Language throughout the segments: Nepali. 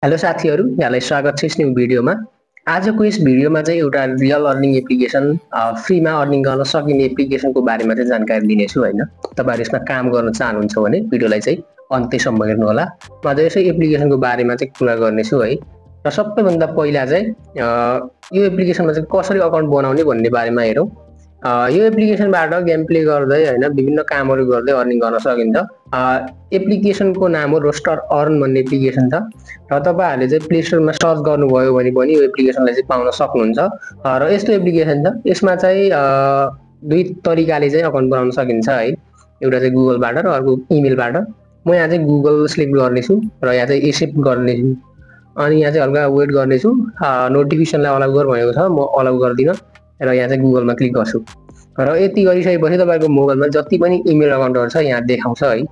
हेलो साथीहरू, यहाँलाई स्वागत छ यस न्यू भिडियोमा। आजको यस भिडियोमा चाहिँ एउटा रियल अर्निङ एप्लिकेसन फ्रीमा अर्निङ गर्न सकिने एप्लिकेसनको बारेमा चाहिँ जानकारी दिनेछु हैन। तपाईहरु यसमा काम गर्न चाहनुहुन्छ भने भिडियोलाई चाहिँ अन्त्यसम्म हेर्नुहोला। म आज यसै एप्लिकेसनको बारेमा चाहिँ कुरा गर्नेछु है। र सबैभन्दा पहिला चाहिँ यो एप्लिकेसनमा चाहिँ कसरी अकाउन्ट बनाउने भन्ने बारेमा हेरौँ। यो एप्लिकेसनबाट गेम प्ले गर्दै हैन विभिन्न कामहरू गर्दै अर्निङ गर्न सकिन्छ। एप्लिकेसनको नाम हो रोस्टर अर्न भन्ने एप्लिकेसन छ र तपाईहरुले चाहिँ प्ले स्टोरमा सर्च गर्नुभयो भने पनि यो एप्लिकेसनलाई चाहिँ पाउन सक्नुहुन्छ। र यस्तो एप्लिकेसन छ यसमा चाहिँ दुई तरिकाले चाहिँ अकाउन्ट बनाउन सकिन्छ है। एउटा चाहिँ गुगलबाट र अर्को इमेलबाट। म यहाँ चाहिँ गुगल सिलेक्ट गर्नेछु र यहाँ चाहिँ एक्सेप्ट गर्नेछु। अनि यहाँ चाहिँ हल्का वेट गर्नेछु। नोटिफिकेसनलाई अलाउ गर भनेको छ, म अलाउ गर्दिन र यहाँ चाहिँ गुगलमा क्लिक गर्छु। र यति गरिसकेपछि तपाईहरुको मोबाइलमा जति पनि इमेल अकाउन्टहरु छ यहाँ देखाउँछ है।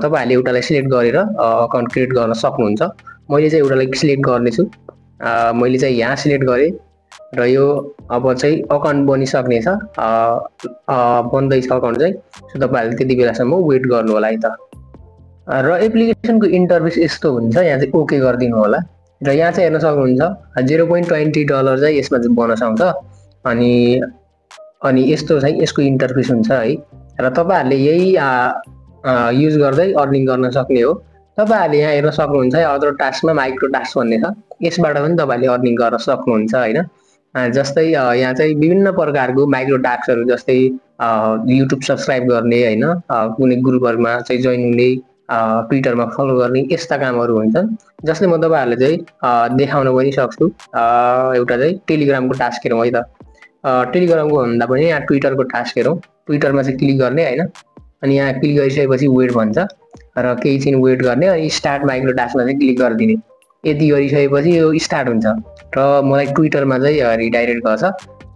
तपाईहरुले एउटालाई सिलेक्ट गरेर अकाउन्ट क्रिएट गर्न सक्नुहुन्छ। मैले चाहिँ एउटालाई सिलेक्ट गर्नेछु। मैले चाहिँ यहाँ सिलेक्ट गरे र यो अब चाहिँ अकाउन्ट बनिसक्ने छ। बन्दैछ अकाउन्ट चाहिँ। सो तपाईहरुले त्यति बेलासम्म वेट गर्नु होला है त। र एप्लिकेसनको इन्टरफेस यस्तो हुन्छ। यहाँ चाहिँ ओके गरिदिनु होला र यहाँ चाहिँ हेर्न सक्नुहुन्छ $0.20 चाहिँ यसमा चाहिँ बोनस आउँछ। अनि यस्तो चाहिँ यसको इन्टरफेस हुन्छ है। र तपाईहरुले यही युज गर्दै अर्निङ गर्न सक्ने हो। तपाईहरुले यहाँ हेर्न सक्नुहुन्छ अदर टास्कमा माइक्रो टास्क भन्ने छ। यसबाट पनि तपाईहरुले अर्निङ गर्न सक्नुहुन्छ हैन। जस्तै यहाँ चाहिँ विभिन्न प्रकारको माइक्रो टास्कहरु जस्तै युट्युब सब्स्क्राइब गर्ने हैन, कुनै ग्रुपहरुमा चाहिँ जोइन हुने, ट्विटरमा फलो गर्ने यस्ता कामहरु हुन्छन्। जसले म तपाईहरुले चाहिँ देखाउन पनि सक्छु। एउटा चाहिँ टेलिग्रामको टास्क हेरौँ है त। टेलिग्रामको भन्दा पनि यहाँ ट्विटरको टास्क हेरौँ। ट्विटरमा चाहिँ क्लिक गर्ने हैन। अनि यहाँ क्लिक गरिसकेपछि वेट भन्छ र केही छिन वेट गर्ने अनि स्टार्ट माइक्रो टास्कमा चाहिँ क्लिक गरिदिने। यति गरिसकेपछि यो स्टार्ट हुन्छ र मलाई ट्विटरमा चाहिँ रिडाइरेक्ट गर्छ।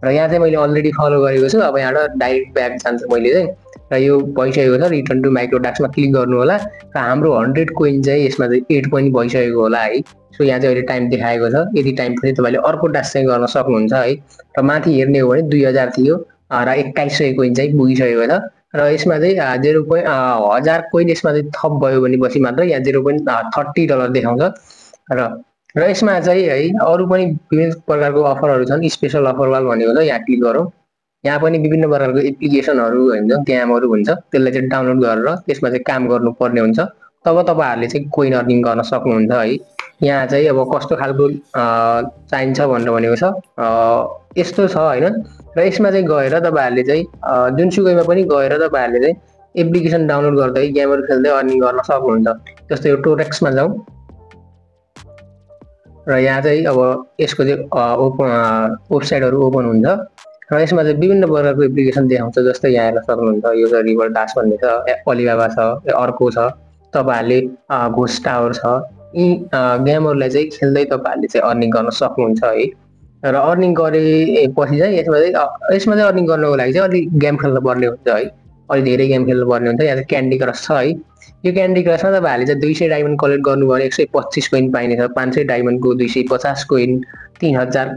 र यहाँ चाहिँ मैले अलरेडी फलो गरेको छु। अब यहाँबाट डाइरेक्ट ब्याक जान्छ मैले चाहिँ। र यो भइसकेको छ। रिटर्न टु माइक्रो टास्कमा क्लिक गर्नु होला र हाम्रो 100 कोइन चाहिँ यसमा चाहिँ 8 पनि भइसकेको होला है। सो यहाँ चाहिँ अहिले टाइम देखाएको छ। यति टाइमपछि तपाईले अर्को टास्क चाहिँ गर्न सक्नुहुन्छ है। र माथि हेर्ने हो भने 2000 थियो र 2100 कोइन चाहिँ पुगिसकेको छ। र यसमा चाहिँ 1000 कोइन यसमा चाहिँ थप भयो भने पछि मात्र यहाँ $0.30 देखाउँछ। र यसमा चाहिँ है अरु पनि विभिन्न प्रकारको अफरहरु छन्। स्पेशल अफर वाल भनेको छ। यहाँ क्लिक गरौँ। यहाँ पनि विभिन्न प्रकारको एप्लिकेसनहरु हुन्छ, गेमहरु हुन्छ। त्यसलाई चाहिँ डाउनलोड गरेर त्यसमा चाहिँ काम गर्नुपर्ने हुन्छ। तब तपाईहरुले चाहिँ कोइन अर्निङ गर्न सक्नुहुन्छ है। यहाँ चाहिँ अब कस्तो खालको चाहिन्छ भनेर भनेको छ। यस्तो छ हैन। र यसमा चाहिँ गएर तपाईहरुले चाहिँ जुनसुकैमा पनि गएर तपाईहरुले चाहिँ एप्लिकेसन डाउनलोड गर्दै गेमहरु खेल्दै अर्निङ गर्न सक्नुहुन्छ। जस्तै यो टोरेक्समा जाउँ र यहाँ चाहिँ अब यसको चाहिँ वेबसाइटहरु ओपन हुन्छ र यसमा चाहिँ विभिन्न प्रकारको एप्लिकेसन देखाउँछ। जस्तै यहाँ हेर्न सक्नुहुन्छ यो चाहिँ रिभर डास भन्ने छ, अलिबाबा छ, अर्को छ, तपाईहरुले घोस्ट टावर छ। यी गेमहरुलाई चाहिँ खेल्दै तपाईहरुले चाहिँ अर्निङ गर्न सक्नुहुन्छ है। र अर्निङ गरेपछि चाहिँ यसमा चाहिँ अर्निङ गर्नको लागि चाहिँ अलि गेम खेल्नु पर्ने हुन्छ है। अलि धेरै गेम खेल्नु पर्ने हुन्छ। यहाँ चाहिँ क्यान्डी क्रस छ है। यो क्यान्डी क्रसमा तपाईहरुले चाहिँ 200 डायमन्ड कलेक्ट गर्नुभयो भने 125 कोइन पाइने छ। 500 डायमन्डको 250 कोइन, 3000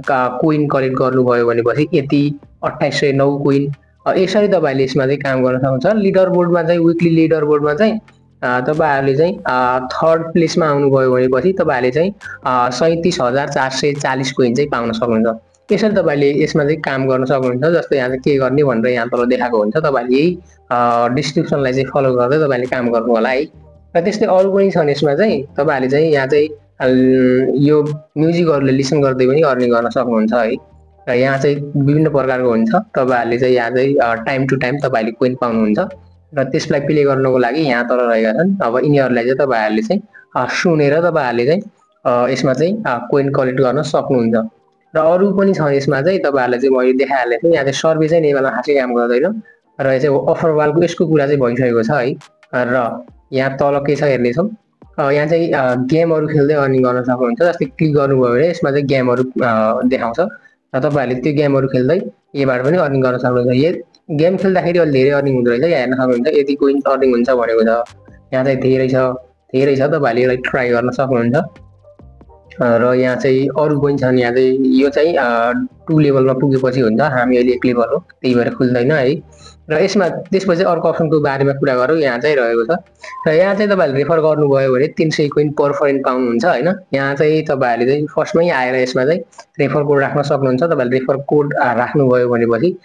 कोइन कलेक्ट गर्नुभयो भनेपछि यति 2809 कोइन। यसरी तपाईहरुले यसमा चाहिँ काम गर्न सक्नुहुन्छ। लिडर बोर्डमा चाहिँ विकली लिडर बोर्डमा चाहिँ तपाईहरुले चाहिँ थर्ड प्लेसमा आउनुभयो भनेपछि तपाईहरुले चाहिँ 37440 कोइन चाहिँ पाउन सक्नुहुन्छ। यसरी तपाईले यसमा चाहिँ काम गर्न सक्नुहुन्छ। जस्तै यहाँ चाहिँ के गर्ने भनेर यहाँ तल देखाएको हुन्छ। तपाईले यही डिस्क्रिप्सनलाई चाहिँ फलो गर्दै तपाईले काम गर्नु होला है। र त्यस्तै अरु पनि छन् यसमा चाहिँ। तपाईहरुले चाहिँ यहाँ चाहिँ यो म्युजिकहरुले लिसन गर्दै पनि अर्निङ गर्न सक्नुहुन्छ है। र यहाँ चाहिँ विभिन्न प्रकारको हुन्छ। तपाईहरुले चाहिँ यहाँ चाहिँ टाइम टु टाइम तपाईले कोइन पाउनुहुन्छ। र त्यसलाई प्ले गर्नको लागि यहाँ तल रहेका छन्। अब यिनीहरुलाई चाहिँ तपाईहरुले चाहिँ सुनेर तपाईहरुले चाहिँ यसमा चाहिँ कोइन कलेक्ट गर्न सक्नुहुन्छ। र अरु पनि छ यसमा चाहिँ। तपाईहरुलाई चाहिँ मैले देखाइहालेको छु। यहाँ चाहिँ सर्भे चाहिँ नेपालमा खासै काम गर्दैन र यो चाहिँ अफर वालको यसको कुरा चाहिँ भइसकेको छ है। र यहाँ तल के छ हेर्ने छौं। यहाँ चाहिँ गेमहरु खेल्दै अर्निङ गर्न सक्नुहुन्छ। जस्तै क्लिक गर्नुभयो भने यसमा चाहिँ गेमहरु देखाउँछ र तपाईहरुले त्यो गेमहरु खेल्दै यबाट पनि अर्निङ गर्न सक्नुहुन्छ। यो गेम खेल्दाखेरि अलि धेरै अर्निङ हुँदो रहेछ। यहाँ हेर्न सक्नुहुन्छ यति कोइन अर्निङ हुन्छ भनेको छ। यहाँ चाहिँ धेरै छ। तपाईहरुले यसलाई ट्राई गर्न सक्नुहुन्छ। र यहाँ चाहिँ अरु पनि छन्। यहाँ चाहिँ यो चाहिँ 2 लेभलमा पुगेपछि हुन्छ। हामी अहिले 1 लेभल हो, त्यही भएर खुल्दैन है। र यसमा त्यसपछि अर्को अप्सनको बारेमा कुरा गरौँ। यहाँ चाहिँ रहेको छ र यहाँ चाहिँ तपाईँहरूले रेफर गर्नुभयो भने 300 कोइन पर फ्रेन्ड पाउनुहुन्छ होइन। यहाँ चाहिँ तपाईँहरूले चाहिँ फर्स्टमै आएर यसमा चाहिँ रेफर कोड राख्न सक्नुहुन्छ। तपाईँले रेफर कोड राख्नुभयो भनेपछि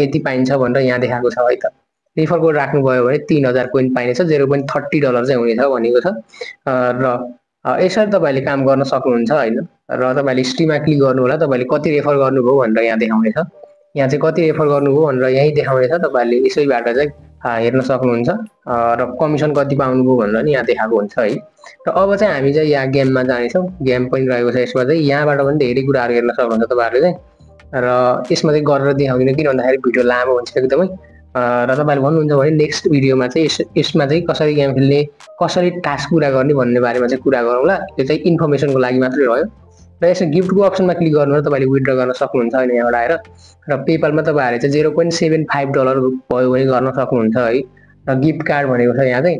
यति पाइन्छ भनेर यहाँ देखाएको छ है त। रेफर कोड राख्नुभयो भने 3000 कोइन पाइनेछ, $0.30 चाहिँ हुनेछ भनेको छ। र यसरी तपाईँले काम गर्न सक्नुहुन्छ होइन। र तपाईँले हिस्ट्रीमा क्लिक गर्नु होला, तपाईँले कति रेफर गर्नुभयो भनेर यहाँ देखाउनेछ। यहाँ चाहिँ कति रेफर गर्नुभयो भनेर यहीँ देखाउनेछ, तपाईँले यसैबाट चाहिँ हेर्न सक्नुहुन्छ। र कमिसन कति पाउनुभयो भनेर नि यहाँ देखाएको हुन्छ है। र अब चाहिँ हामी चाहिँ यहाँ गेममा जानेछौँ। गेम पनि रहेको छ यसमा चाहिँ, यहाँबाट पनि धेरै कुराहरू हेर्न सक्नुहुन्छ तपाईँहरूले चाहिँ। र यसमा चाहिँ गरेर देखाउँदिनँ किन भन्दाखेरि भिडियो लामो हुन्छ एकदमै। र तपाईँले भन्नुहुन्छ भने नेक्स्ट भिडियोमा चाहिँ यसमा चाहिँ कसरी गेम खेल्ने, कसरी टास्क पुरा गर्ने भन्ने बारेमा चाहिँ कुरा गरौँला। यो चाहिँ इन्फर्मेसनको लागि मात्रै रह्यो। र यसो गिफ्टको अप्सनमा क्लिक गर्नु तपाईँले विथड्र गर्न सक्नुहुन्छ होइन यहाँबाट आएर। र पेपालमा तपाईँहरूले चाहिँ $0.75 भयो भने गर्न सक्नुहुन्छ है। र गिफ्ट कार्ड भनेको छ यहाँ चाहिँ।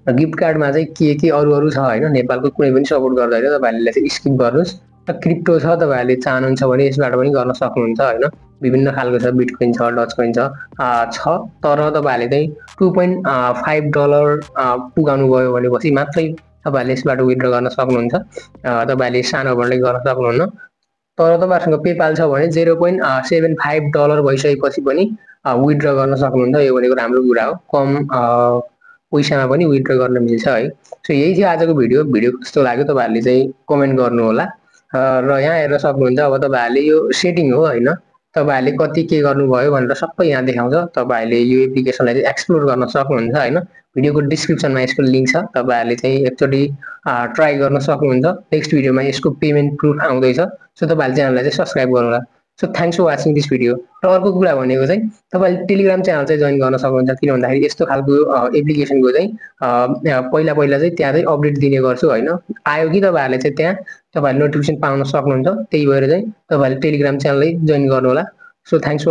र गिफ्ट कार्डमा चाहिँ के अरू छ होइन, नेपालको कुनै पनि सपोर्ट गर्दैन, तपाईँहरूले चाहिँ स्किप गर्नुहोस्। र क्रिप्टो छ, तपाईँहरूले चाहनुहुन्छ भने यसबाट पनि गर्न सक्नुहुन्छ होइन। विभिन्न खालको छ, बिटकोइन छ, डच कोइन छ, तर तपाईँहरूले चाहिँ $2.5 पुगाउनु भयो भनेपछि मात्रै तपाईँहरूले यसबाट विथड्र गर्न सक्नुहुन्छ। तपाईँहरूले सानोबाटै गर्न सक्नुहुन्न। तर तपाईँहरूसँग पेपाल छ भने $0.75 भइसकेपछि पनि विथड्र गर्न सक्नुहुन्छ। यो भनेको राम्रो कुरा हो, कम पैसामा पनि विथड्र गर्न मिल्छ है। सो यही थियो आजको भिडियो कस्तो लाग्यो तपाईँहरूले चाहिँ कमेन्ट गर्नु होला। र यहाँ हेर्न सक्नुहुन्छ अब तपाईँहरूले यो सेटिङ हो होइन, तपाईँहरूले कति के गर्नुभयो भनेर सबै यहाँ देखाउँछ। तपाईँहरूले यो एप्लिकेसनलाई चाहिँ एक्सप्लोर गर्न सक्नुहुन्छ होइन। भिडियोको डिस्क्रिप्सनमा यसको लिङ्क छ, तपाईँहरूले चाहिँ एकचोटि ट्राई गर्न सक्नुहुन्छ। नेक्स्ट भिडियोमा यसको पेमेन्ट प्रुफ आउँदैछ। सो तपाईँहरूले च्यानललाई चाहिँ सब्सक्राइब गर्नु होला। So thanks for watching this video. र अर्को कुरा भनेको चाहिँ तपाईँले टेलिग्राम च्यानल चाहिँ जोइन गर्न सक्नुहुन्छ, किन भन्दाखेरि यस्तो खालको एप्लिकेसनको चाहिँ पहिला चाहिँ त्यहाँ चाहिँ अपडेट दिने गर्छु होइन। आयो कि तपाईँहरूले चाहिँ त्यहाँ तपाईँहरूले नोटिफिकेसन पाउन सक्नुहुन्छ। त्यही भएर चाहिँ तपाईँहरूले टेलिग्राम च्यानलै जोइन गर्नु होला। So thanks.